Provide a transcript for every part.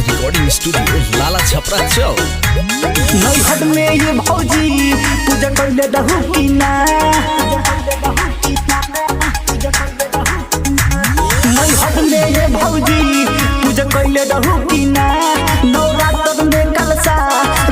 Recording studio लाला छपरा चौक। नैहर में ये भौजी पूजा कैले रहू कि ना? नैहर में ये भौजी पूजा कैले रहू कि ना? नवरात्र में कलशा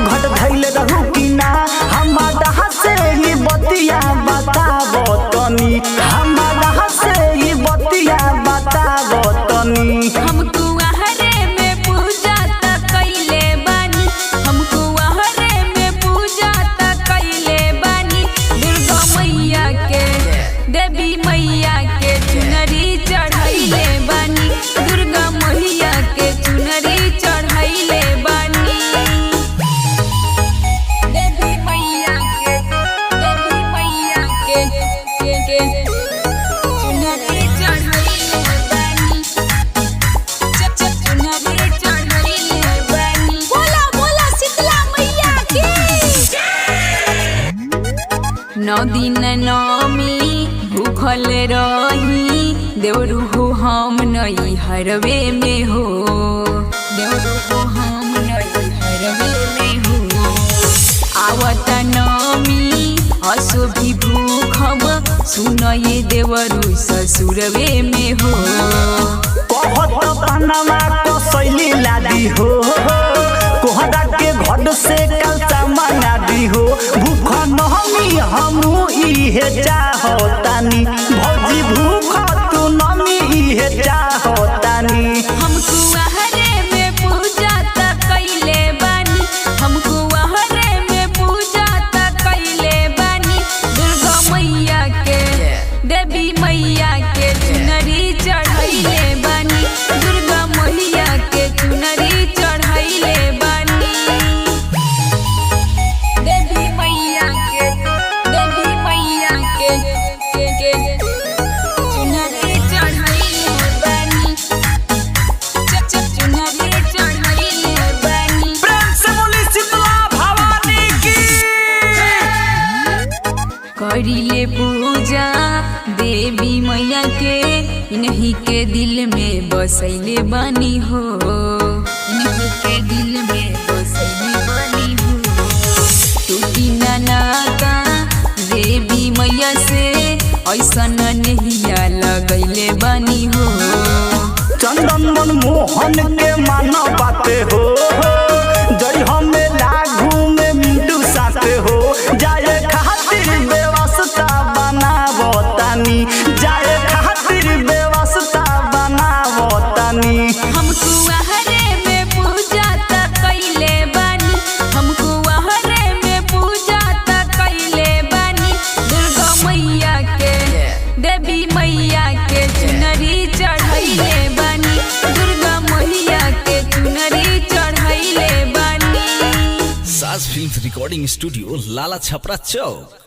घट धैले रहू कि ना? हमारा से ही बतिया बताबो तनी, हमारा से ही बतिया बताबो तनी। हम कुंवारे में पूजा त कइले बानी, हम कुंवारे में पूजा त कइले बानी। दुर्गा मैया के, देवी मैया के चुनरी चढ़ैले बानी। दुर्गा मैया के चुनरी चढ़ैले बानी। देवी मैया के, देवी मैया के चुनरी चढ़ैले बानी। बोला बोला शीतला मैया की। नौ दिन नौमी भूखल रही देवरू हो हम नई हरवे में हो, देवरू हो हम नई हरवे में हो। आवत नौमी असो भी भूखब सुनये देवरू ससुरवे में हो। कहत पनमा कसैली लादी हो, कोहरा के घर से कलचा मंगा दी हो। भूख नहमी हमू इहे चाहतानी, भौजी भूख तू नमी इहे चाहतानी। हम कुंवारे में पूजा त कइले बानी, हम कुंवारे में पूजा त कइले बानी। दुर्गा मैया के, देवी मैया के चुनरी चढ़ैले बानी। दुर्गा मैया के चुनरी चढ़ैले बानी। देवी मैया के, देवी मैया के चुनरी चढ़ैले बानी। चुनरी चढ़ैले बानी। प्रेम से बोली शीतला भवानी की। करिले पूजा देवी मैया के, इन्हीं के दिल में बसैले बानी हो, इन्हीं के दिल में बसैले बानी हो। टूटी ना नाता देवी मैया से, ऐसा नहिया लगैले बानी हो। चंदन मन मोहन के माना बाते हो, जय हमें लागू में मिंटू साथे हो। जाए खातिर व्यवस्था बनावो तानी, जाए खातिर व्यवस्था बनावो तानी। हम कुंवारे में पूजा त कइले बानी, हम कुंवारे में पूजा त कइले बानी। दुर्गा मैया के, देवी मैया के चुनरी चढ़ैले बानी। दुर्गा मैया के चुनरी चढ़ैले बानी। साज फिल्म रिकॉर्डिंग स्टूडियो लाला छपरा चौक।